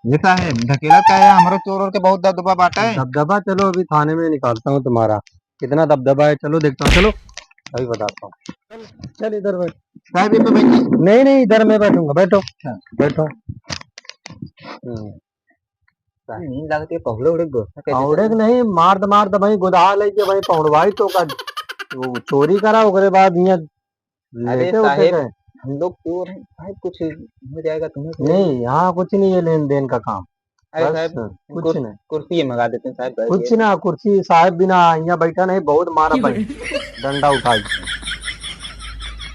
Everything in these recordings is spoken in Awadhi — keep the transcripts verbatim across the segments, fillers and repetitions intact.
ये साहेब, ढकेलत का है? हमरो चोर ओर के बहुत दबदबा बाटे। दबदबा? चलो, अभी थाने में निकालता हूँ तुम्हारा, कितना दबदबा है। चलो, देखता हूँ, चलो, अभी बताता हूँ। चल, चल, इधर बैठ। साहेब, ये पे बैठिए। नहीं, नहीं, इधर मैं बैठूंगा, बैठो। अच्छा। बैठो। हम्म। साहेब, नींद लागत है, पहुड़े उड़े के व्यवस्था कैसे करी? पहुड़े के नहीं, मार द, मार द भाई, गुदहा लेके भाई पहुड़वाई तो का, वो चोरी करा, ओकरे बाद यहाँ अरे लेटे उठे साहेब, गए। हम लोग चोर हैं साहेब, कुछ हो जाएगा तुम्हें तो। नहीं, यहाँ कुछ नहीं है लेन देन का काम। अरे बस, साहेब, कुछ कुर-, नहीं। कुर्सी ये मंगा देते हैं साहेब, बैठ कुछ जाइए। ना, कुर्सी साहेब बिना यहाँ बैठा नहीं, बहुत मारा भाई, डंडा उठा के।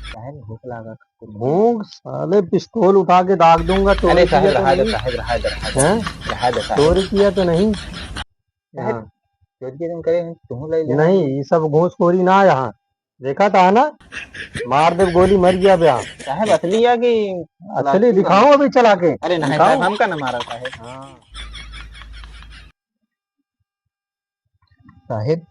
साहेब, भूख लागा। भूख? साले पिस्तौल उठा के दाग दूंगा, चोरी अरे साहेब, किया तो रहा दे नहीं। साहेब, रहा दे, रहा दे। हैं? रहा दे साहेब। चोरी किया तो नहीं? साहेब, हाँ। चोरी के दिन करे हैं, तुम ले ले। नहीं, ये सब घूसखोरी ना यहाँ। देखा था ना, मार दे गोली, मर गया बे। साहेब, असली है कि असली? प्लास्टिक दिखाओ वाला? अभी चला के। अरे नहीं दिखाओ। साहेब, हमका ना मारा साहेब। हाँ। साहेब।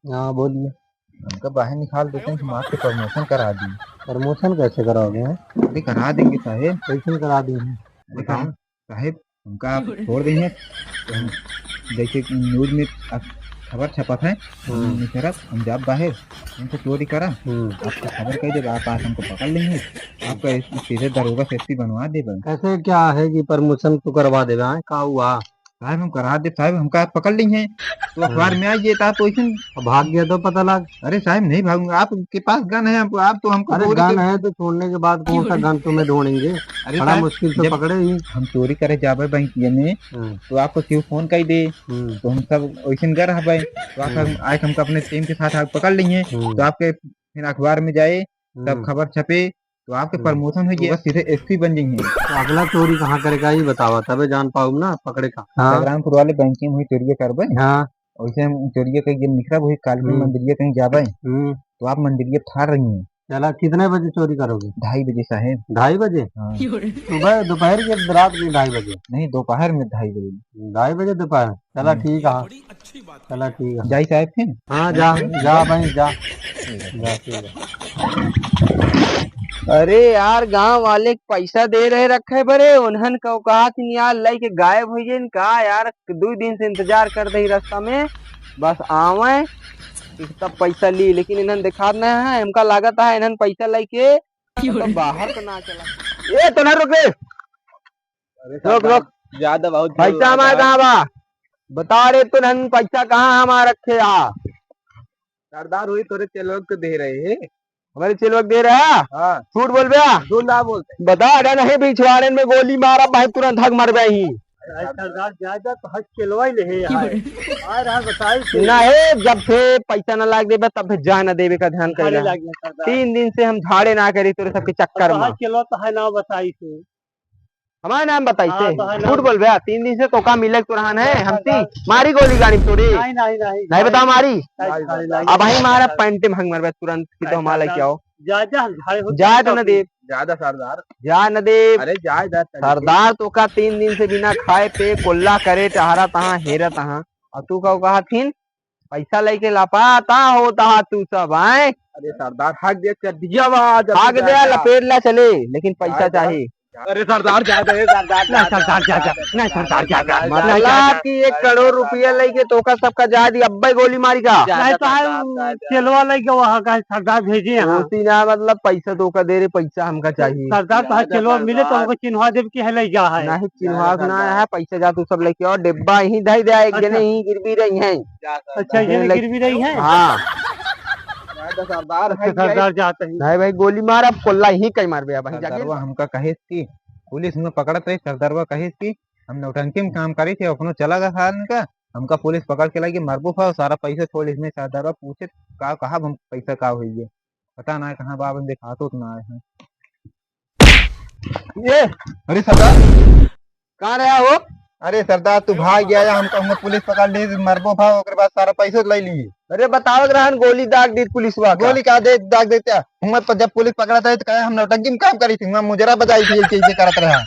हाँ, बोलिए। हमका बाहर निकाल देते हैं, हम आपके promotion करा दी। Promotion कैसे कराओगे, हैं? अरे, करा देंगे साहेब। कैसे करा देंगे? बताओ। साहेब, हमका आप छोड़ देंगे, तो हम जैसे कि news में अब खबर छपत है, हाँ। हम नहीं करब, हम जाब बाहर, हमसे चोरी करा, हाँ। आपको खबर कह देब, आप आज हमको पकड़ लेंगे, आपका इस-, सीधे दरोगा से S P बनवा देब। कैसे क्या है कि promotion तो करवा देबे, हैं? का हुआ? साहेब, हम करा देब साहेब, हमका आप पकड़ लेंगे, तो अखबार हाँ। में आ जाए, तो आप वैसे अब भाग गया तो पता लाग। अरे साहेब, नहीं भागूंगा, आपके पास gun है, आप, आप तो हमको अरे, चोरी gun के है तो छोड़ने के बाद कौन सा gun तुम्हें ढूंढेंगे? अरे बड़ा साहेब, मुश्किल से जब पकड़े ही। हम चोरी करे जाबे बैंकिया में, हाँ। तो आपको केहू फोन कर दे, हम्म। तो हम सब वैसे गर रहबे, तो आप हम्म। हम, आज हमको अपने team के साथ आप पकड़ लेंगे, हम्म। तो आपके फिर अखबार में जाए, तब हम्म। खबर छपे, तो आपके हम्म। Promotion हो गया, सीधे S P बन जाइए। तो अगला चोरी कहाँ करेगा, ये बतावा, तबे जान पाउब ना पकड़े का। हाँ। संग्रामपुर वाले बैंकिया में चोरिया करबे। हाँ। वैसे हम चोरिया कहीं जब निकलब, वही काली हम्म। मंदिरिया कहीं जाबे, हम्म। तो आप मंदिरिया ठार रही हैं। चला, कितने बजे चोरी करोगे? ढाई बजे साहेब। ढाई बजे? हाँ। सुबह, दोपहर के, रात में ढाई बजे? नहीं, दोपहर में ढाई बजे। ढाई बजे दोपहर? चला, हम्म। ठीक है। चला, ठीक है। जाई साहेब फिर? हाँ, जा, जा भाई, जा। ठीक है। जा, ठीक है। अरे यार, गांव वाले पैसा दे रहे रखे बरे, उन्हन का कहा कि यार, लइके गायब हो गए का यार, दो दिन से इंतजार कर दे रस्ता में, बस आवे, तब पैसा ली, लेकिन इन्हन दिखात नहीं है, हमका लागत है, इन्हन पैसा लइके तो बाहर तो ना चला। ए, तो ना रुक रे। अरे रोक, सरदार, रोक। ज्यादा बहुत पैसा हमारे कहाँ बा? बता रे तुरंत, पैसा कहाँ हमारा रखे आ? सरदार, वही तोरे चेलवा के दे रहे हैं। हमारे चेलवा के दे रहा? हाँ। झूठ बोल बे। झूठ ना बोलते। बता दे, नहीं बिछवाड़े में गोली मारा भाई, तुरंत हक मर गए ही। अरे सरदार, ज्यादा तो हक चेलवा ही ले है यार। आ रहा बताई से। नहीं, जब से पैसा ना लाग देबे, तब से जाए ना देबे का ध्यान अरे कइला। लाग गया सरदार। तीन दिन से हम झाड़े ना करी तोरे सबके चक्कर अब में। चेलवा तो है ना बताई से। हमारे नाम बताई हाँ, से। तो है ना। झूठ बोल बे, तीन दिन से तोका मिले तो रहन है, हाँ, हमती हाँ। मारी गोली गाड़ी तोरे। नहीं, नहीं, नहीं। नहीं बताओ मारी। नहीं, नहीं, नहीं। अब भाई मारा पैंटे में हंग मरबे तुरंत कि तो हमारा लेके आओ। जा, जा, हम झाड़े हो जाए तो जाए न तो देब। ज्यादा सरदार। जा न देब। अरे जाए जा तनिक। सरदार तोका तीन दिन से बिना खाए पे कोल्ला करे टहरा तहाँ, हेरा तहाँ। और तू का कहा थिन? पैसा लेके लापता होता है तू सब, आए? अरे सरदार, हक दे चड्ढिया बा, जल्दी हक जा, दे, जा। लपेट ला चले, लेकिन पैसा जा, जा। चाही। अरे सरदार, जा दे, सरदार, नहीं, जा, सरदार, जा, जा, जा, जा। नहीं, सरदार, जा, जा, जा। मतलब जा, जा, कि एक जा, करोड़ जा, रुपया जा। लेके तोका सबका जा दी, अब्बे गोली मारी का? जा, नहीं, जा, तो है, सरदार, जा, जा। चेलवा लेके वहाँ का सरदार भेजे यहाँ। उसी ना, मतलब, पैसा तोका दे रहे, पैसा हमका चाहिए। सरदार, तो है, जा, जा, चेलवा मिले, तो सरदार। हमको चिन्हवा देब कि है, ले जा है। नहीं, चिन्हवा ना, ना, ना। है, पैसा जा, तू सब लेके आओ, डिब्बा यहीं धई दे, एक अच्छा। जने यहीं गिरवी रही हैं। जा, सरदार। अच्छा, ये नहीं, गिरवी रही हैं? हाँ। जा, जा, सरदार, अच्छा, है, सरदार जाते हैं। नहीं भाई, गोली मार, अब कोल्ला यहीं कहीं मार बे, अब वहीं जाके। सरदारवा हमका कहे थी, पुलिस में पकड़त रही, सरदारवा कहे थी, हम नौटंकी में काम करी थे, अपनो चला गया सालन का, हमका पुलिस पकड़ के लागी, मरबो फा, सारा पैसा छोड़, इसमें सरदारवा पूछे, का कहा हम पैसा का हुई है, पता ना है कहाँ बा, हम देखा तो ना आए हैं। ये, अरे सरदार। कहाँ रहा हो? अरे सरदार, तू भाग गया या हमका, हमका पुलिस पकड़ ली, मरबो भा, ओकरे बाद सारा पैसा ले ली। अरे बतावत रहन, गोली दाग दी पुलिस वाला। गोली का दे, दाग देते? हम तो जब पुलिस पकड़ा था तो कहे हम नौटंकी में काम करी थी, हम मुजरा बजाई थी, कैसे करत रहा।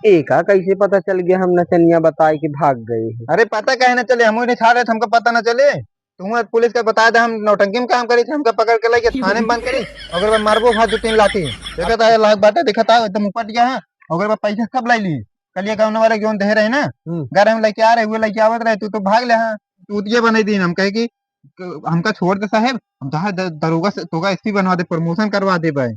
एका कैसे पता चल गया हम नचनिया बताए के भाग गए हैं? अरे पता कहे ना चले, हम उन्हें छाड़ रहे थे, हमको पता ना चले। तुम पुलिस का बता दे, हम नौटंकी में काम करी थे, हमका पकड़ के लेके थाने में बंद करी, ओकरे बाद मारबो भाई दो तीन लाठी। देखा था, लाख बाटे, देखा था, एकदम उपट गया है, ओकरे बाद पैसा सब ले ली। कलिया गौना वाले जौन देहे रहे ना, हम्म। घर हम लइके आ रहे, वो लइके आवत रहे, तू तो भाग ले, हाँ, तू ये बनाई दीन। हम कहे कि क-, हमका छोड़ दे साहेब, हम तोहार द-, दरोगा से, तोका एसपी बनवा दे, promotion करवा देबे।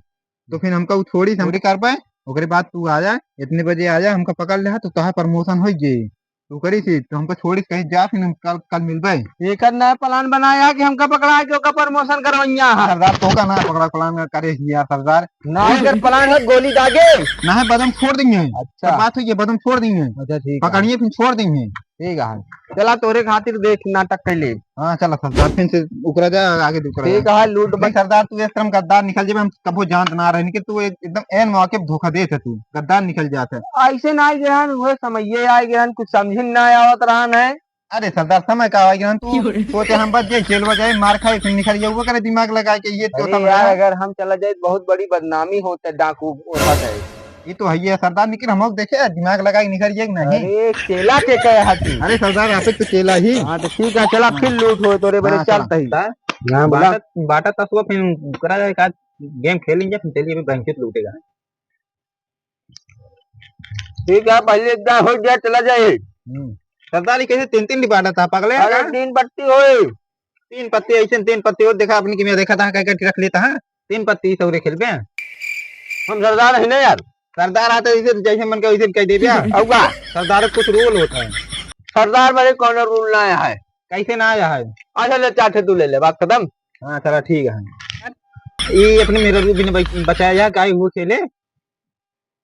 तो फिर हमका उ छोड़ी, हम कर पाए, ओकरे बाद तू आ जा, इतने बजे आ जा, हमका पकड़ ले, तो तोहार promotion हो जाई। तू करी थी, तो हमका छोड़ी कहीं जा, फिर हम कल, कल मिलबे। एकर नया plan बनाया कि हमका पकड़ा के ओकर promotion करवइया है। सरदार, तोका ना पकड़ा, plan करे ही यार सरदार। ना, एकर plan है गोली दागे। ना है, बदन फोड़ देंगे। अच्छा। बात हुई है, बदन फोड़ देंगे। अच्छा, ठीक है। पकड़िए, फिर छोड़ देंगे। ठीक है, चला तोरे खातिर देख नाटक कैले। हाँ, चला सरदार, फिर से उकरा जा, आगे उकरा ठीक जा। है, लूट भाई बस। सरदार, तू एक तरह गद्दार निकल जेबे, हम कबो जानत ना रहन कि तू एक, एकदम ऐन मौके पे धोखा देत है तू, गद्दार निकल जात है। ऐसे ना आए गए हन, वह समझिए आए गए हन, कुछ समझिन ना आवत रहन है। अरे सरदार, समय का आए गए हन, तू सोचे हम बच जाए, जेल में जाए, मार खाए, फिर निकल जाए, वो करे दिमाग लगा के ये तो अरे समझ यार, रहा है। अगर हम चला जाए तो बहुत बड़ी बदनामी होता है, डाकू होता है। ये तो है, ये सरदार निकल, हम लोग देखे, दिमाग लगा के निकल जाए कि नहीं। अरे, चेला के कहे हाथी। अरे सरदार, आप तो चेला ही। हाँ, तो ठीक है, चला फिर लूट हो तोरे बड़े हाँ, चलता ही। हाँ, बोला। बाटा, बाटा तसुआ फिर करा जाए का, game खेलेंगे, फिर चलिए, अभी बैंक से लूटेगा। ठीक है, पहले इतना हो गया, चला जाए। हम्म। सरदार, ये कैसे तीन तीन डिपार्टमेंट था, पगले हैं अरे, का? तीन पत्ती होए। तीन पत्ती ऐसे, तीन पत्ती और देखा, अपनी किमिया देखा था, कह के रख लेता है। तीन पत्ती सौरे खेलबे। हम सरदार है ना यार। सरदार आते जैसे, जैसे मन का वैसे कह देबे। अउका? सरदार कुछ rule होता है। सरदार मेरे कौन rule ना आया है? कैसे ना आया है? अच्छा, ले, चार ठे तू ले ले, बात खत्म। हाँ, चला, ठीक है। ये अपने मेहरारू भी ने बच-, बचाया जा, काहे वो खेले?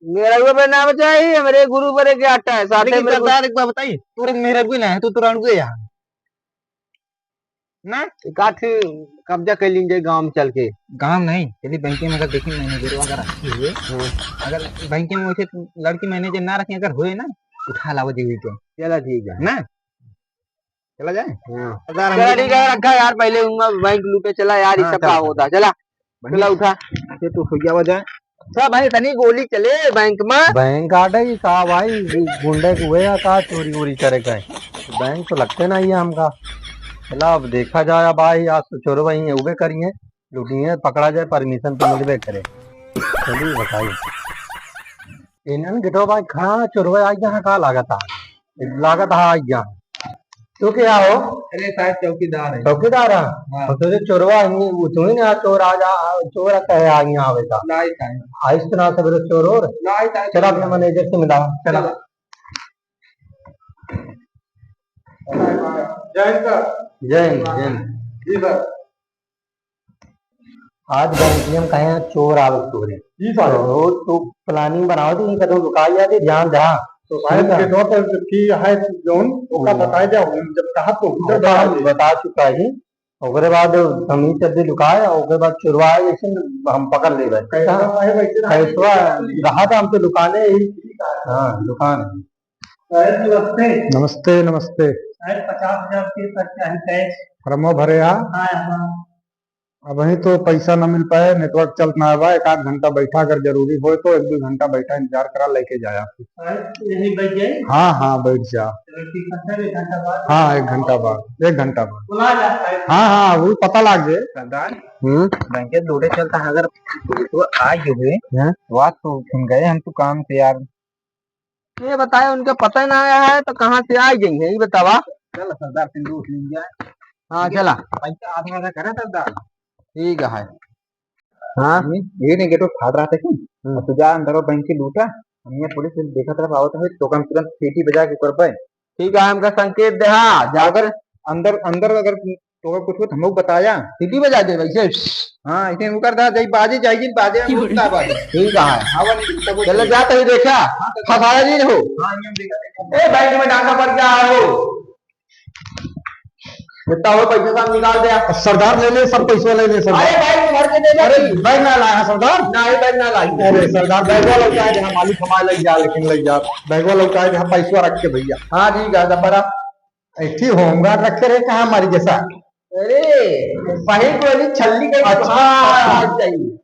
मेहरारू पे ना बचाई, हमरे गुरु पर एक आटा है, साथे लेकिन मेरे सरदार, एक बात बताई, तू एक मेहरारू भी ना है, तू तो रणुए यहाँ। ना? एक आठ कब्जा कर लीजिए गाँव में चल के। गाँव नहीं, चलिए बैंक में अगर देखी manager वगैरह रखे हुए, हाँ। अगर बैंक में वैसे लड़की manager ना रखे, अगर होए ना, उठा लाओ जी को। चला ठीक है। ना? चला जाए? हाँ। सरदार, चला हम ठीक है, रखा यार, पहले उनका बैंक लूटे चला यार, ये हाँ, सब चला, का चला। होता, चला। बढ़िया। चला उठा। ये तो हो गया वजह। अच्छा भाई, तनी गोली चले बैंक में। बैंक आटे ही का भाई, गुंडे को हुए या का चोरी वोरी करे का है? बैंक तो लगते ना ही है हमका। चला अब देखा जाए भाई, आज तो चोर भाई उबे करिए, लूटिए, पकड़ा जाए, permission तो मिलबे करे। चलिए बताइए। इन्हन गिटो भाई खड़ा चोरवा आ गया है, का लागत है? लागत है आ गया। तू क्या हो? अरे साहब, चौकीदार है। चौकीदार है? हाँ। तो तुझे चोरवा, वो तू ही ना चोर आ जा, चोर आता है आ गया आवे का। लाई साहब। आइस तो ना सवेरे चोर और। लाई साहब। चला अपने manager से मिला, चला। चला। जय हिंद सर। जय हिंद, जय हिंद। जी सर। आज गारंटी हम कहे हैं चोर आवे तोरे। जी सर। तो तू planning बनाओ, तो ये कदम लुका लिया थे, ध्यान दे। तो साहब, ठीक है। के तौर पर की है जौन, ओका हम्म। बताए जाओ, जब कहा तो उधर ओका बता हम दे। बता चुका ही। ओकरे बाद हम ही चड्डी लुकाए, ओकरे बाद चुरवाए, जैसे हम पकड़ लेबे। कैसा है वैसे ना? कैसवा रहा था हमसे लुकाने ही। हाँ, लुकाने। साहब, नमस्ते। नमस्ते, नमस्ते। साहब, पचास हजार के सर चाही cash। फॉर्मो भरे हा? हाँ, हाँ। अबहीं तो पैसा न मिल पाए, network चलत ना बा, एक आध घंटा बैठा, अगर जरूरी होए तो एक दो घंटा बैठा, इंतजार करा, लेके जाया। अरे, यहीं बैठ जाए? हाँ, हाँ, बैठ जा। चलो ठीक है सर, एक घंटा बाद। हाँ, एक घंटा बाद, एक घंटा बाद। बुला जा साहब। हाँ, हाँ, वो पता लाग जाए। सरदार, हम्म? बैंक के दौरे चलता है, अगर पुलिस आ गए हुए, हाँ? तो आज तो सुन गए हम तो काम से यार। ये बताए, उनका पता ना आया है तो कहाँ से आ गई है, ये बतावा। चल सरदार, सिंदूर ले जाए। हाँ, ठीक है? चला। पैसा आधा आधा करे सरदार। ठीक है। हाँ? ये, ये नहीं गेटो फाड़ रहा था कि? हम्म। अब तू जा अंदर और बैंक की लूटा, हम ये पुलिस देखा तरफ आवत है, तो कम से कम सीटी बजा के ऊपर पे। ठीक है, हमका संकेत दे, हाँ, जा। अगर अंदर, अंदर अगर तो अगर कुछ हो तो हमको बताया। सीटी बजा दे वैसे। हाँ, ऐसे उकर दा, जाई बाजे, जाई जिन बाजे, हम उठता बाजे। ठीक है। हाँ, वो नहीं, तब वो चलो, जा तभी देखा। हाँ, तो फंसाया नहीं हो। हाँ, ये हम देखा, देखा। ए, बैंक में डाका पड़ गया हो। इतना हो, पैसा सब निकाल दे। सरदार ले ले, सब पैसा ले ले, सरदार। अरे, बैंक भर के दे दे। अरे, बैंक ना लाया, सरदार। ना, ये बैंक ना लाई। अरे, सरदार, बैंक वाला क्या है, जहाँ मालिक हमारे लग जा, लेकिन लग जा। बैंक वाला क्या है, जहाँ पैसा रख के भैया। हाँ, ठीक है, जब बड़ा ऐठी होमगार्ड रखे रहे, कहाँ हमारी जैसा? अरे, वही गोली छल्ली गई, अच्छा। वहाँ आ जाइए।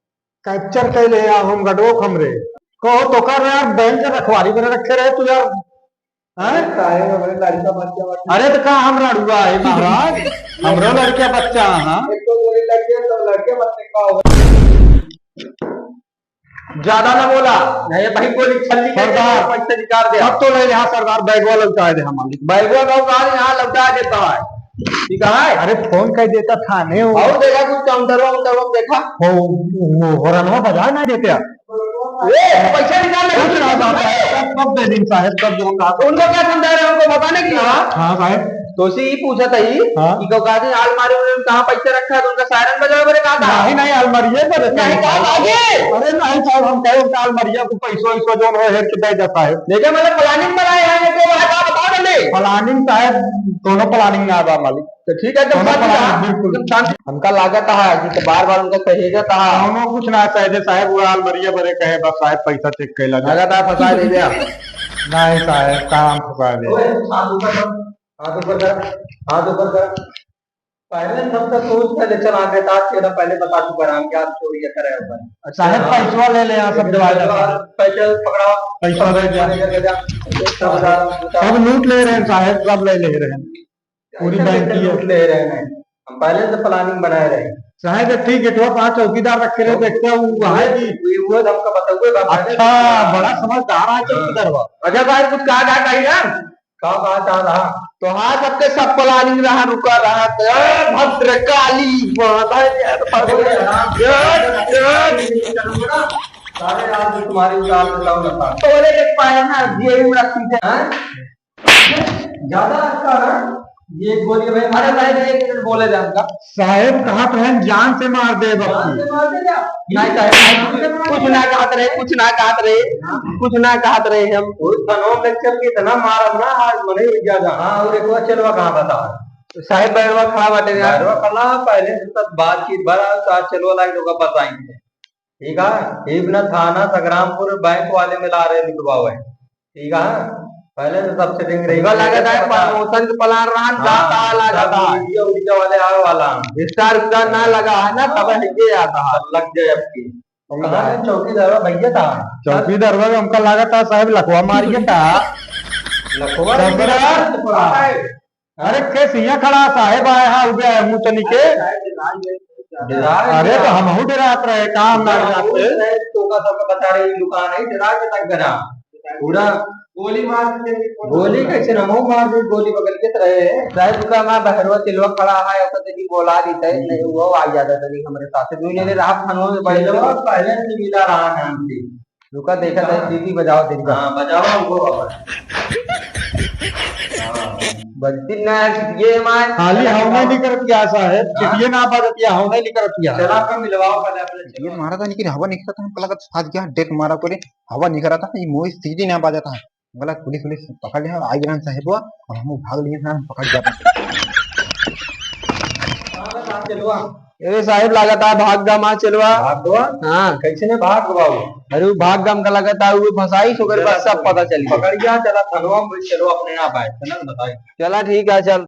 कैप्चर कर ले यार, होमगार्डो हमरे। कहो तो कर यार, बैंक के रखवारी बने रखे रहे तू यार। हैं? काहे हमरे लड़का बच्चा बच्चा। अरे तो का हम रड़ुआ है महाराज? हमरो लड़का बच्चा है। एक तो गोली लग गया, तो लड़के बच्चे का होगा? ज्यादा ना बोला, नहीं भाई, गोली छल्ली के सरदार, पैसा निकाल दे। सब तो ले लिहा सरदार, बैगवा लौटा दे हम मालिक। बैगवा लौटा दे, यहाँ लौटा देता है। ठीक है? अरे फोन कर देता थाने हो। और देखा कुछ काउंटर वाउंटर देखा? हो, हो, हॉर्नवा बजा ना देते आप। ए, पैसा निकाल ले। कुछ ना बात है, सब, सब दे दिन साहब, सब जो हम कहा। उनको क्या समझा रहे हो, उनको बताने के लिए? हाँ। हाँ भाई। तो उसी ही पूछा था ही हाँ। कि कौकाजी अलमारी में कहाँ पैसा रखा है, तो उनका सायरन बजावे बोले कहा था। नहीं, नहीं, अलमारी है पर नहीं, कहा था आगे। अरे नहीं साहब, हम कहे उनका अलमारिया को पैसो वैसो जो है हेर के दे देता है। देखा, मतलब प्लानिंग बनाए हैं, तो वहाँ का बता दे। प्लानिंग साहब, दोनों प्लानिंग ना बा मालिक। तो ठीक है, एकदम दोनों साथ में प्लानिंग, हाँ, बिल्कुल। एकदम शांति। हमका लागत है कि तो बार बार उनका कहेगा था। दोनों कुछ ना चाहिए साहब, वो अलमारिया भरे कहे बस साहब पैसा चेक कैला जाए। लागत है फंसा दे दिया। नहीं साहब, काम फंसा दे। ओए, हाथ ऊपर कर, हाथ ऊपर कर, हाथ ऊपर कर। पहले सब तो सोच पहले चला देता, आज के ना पहले बता चुका राम के आज चोरी करे ऊपर। अच्छा, साहब, हाँ। पैसवा ले ले, यहाँ सब दिवा दे। पैसा पकड़ा, पैसा दे दिया। पैसा दे दिया। सब लूट ले रहे हैं साहब, सब ले ले रहे हैं। पूरी ऐसे बैंक कैसे की है। लूट ले रहे हैं? हम पहले से प्लानिंग बनाए रहे। साहब, एक ठीक गेटवा पास चौकीदार रखे रहे, देखते हैं वो वहाँ है कि वो, वो हमका बताओ, वो बात है। अच्छा, बड़ा समझदार है चौकीदारवा। अच्छा भाई, कुछ कहा जाए कहीं ना? का बात आ रहा? तो हाँ, सबके सब प्लानिंग रहा, रुका रहा। ए, भद्रकाली, माता रे, यार, भद्र-, यार, यार। सारे रात में तुम्हारी उतार देता हूँ, बताओ। तोरे के पाए ना, जेब में रखी थे, हाँ? ज्यादा अच्छा है। ये बोलिए भाई, अरे भाई, एक मिनट बोले जाऊंगा। साहेब कहत रहन, जान से मार दे जान बक्की। से मार दे क्या? नहीं साहेब, कुछ ना कहत रहे, कुछ ना कहत रहे, कुछ ना कहत रहे हम। उस धनवा लेक्चर के इतना मारब ना, आज मने ज्यादा। हाँ, और एक बार चेलवा कहाँ बता? साहेब, बैरवा खड़ा बाटे यार। बैरवा खड़ा, पहले से सब बातचीत भरा, तो आज चेलवा लाइन होगा बताएंगे। ठीक है, इब ना थाना संग्रामपुर बैंक वाले मिला रहे लिखवावे। ठीक है, पहले से सब सेटिंग रही। इनका लागत है प्रमोशन के प्लान रहन, हाँ, जाता लागत सब है। मीडिया उडिया वाले आवे वाला। स्टार उस्टार ना लगा है ना, तब हाँ। है के आता है। सब लग जाए अब की। और कहाँ है चौकीदारवा भैया था? चौकीदारवा का हमका लागत है साहब लखवा मार के था। लखवा सरदार। मार के था। अरे, के सिया खड़ा साहेब आए हा, उबे आए मुँह तनी के। डेरात अरे, तो है। हमहू डेरात रहे, काम ना डेरात रहे। तो का सबका बता रहे, ई दुकान है, डेरात के तक गया। पूरा गोली मार के, गोली कैसे ना, हमहू मार दी, गोली बगल के तरह है। साहेब, दुकान में बहरवा चिलवा खड़ा है, ओकर देखी बोला दी थे, नहीं, वो आ जाता तनी हमरे साथ। दुई जने रहा खानवा में बैठ चिलवा पहले से मिला रहा नाम से। रुका, देखा था, हाँ। सीटी बजाओ, देखा। हाँ, बजाओ, वो बाबा। हाँ। बजती ना है, ये मार। खाली हवा नहीं निकरत या साहेब, हाँ? चिटिये ना बजत या, हवा नहीं निकरत या। चला, आपका मिलवाओ पहले अपने ये चिलवा। मारा था, लेकिन हवा निकरत है, हमको लगा फंस गया, डेट मारा करे, हवा निकरत है, ये मोई सीटी ना बजत है। गलत पुलिस, पुलिस पकड़ लिया, आई गया साहेब, और हम भाग लिए, हम पकड़ गया। हाँ, बता, चिलवा। अरे साहेब, लागत है भाग गम आ चेलवा। भाग गवा? हाँ। कैसे ने भाग गवा वो? अरे वो भाग गम का लागत है, वो फंसाई सो कर बस सब पता चल गया। पकड़ गया, चला थनवा में चेलवा अपने आप आए, चला न बताई। चला ठीक है, चल।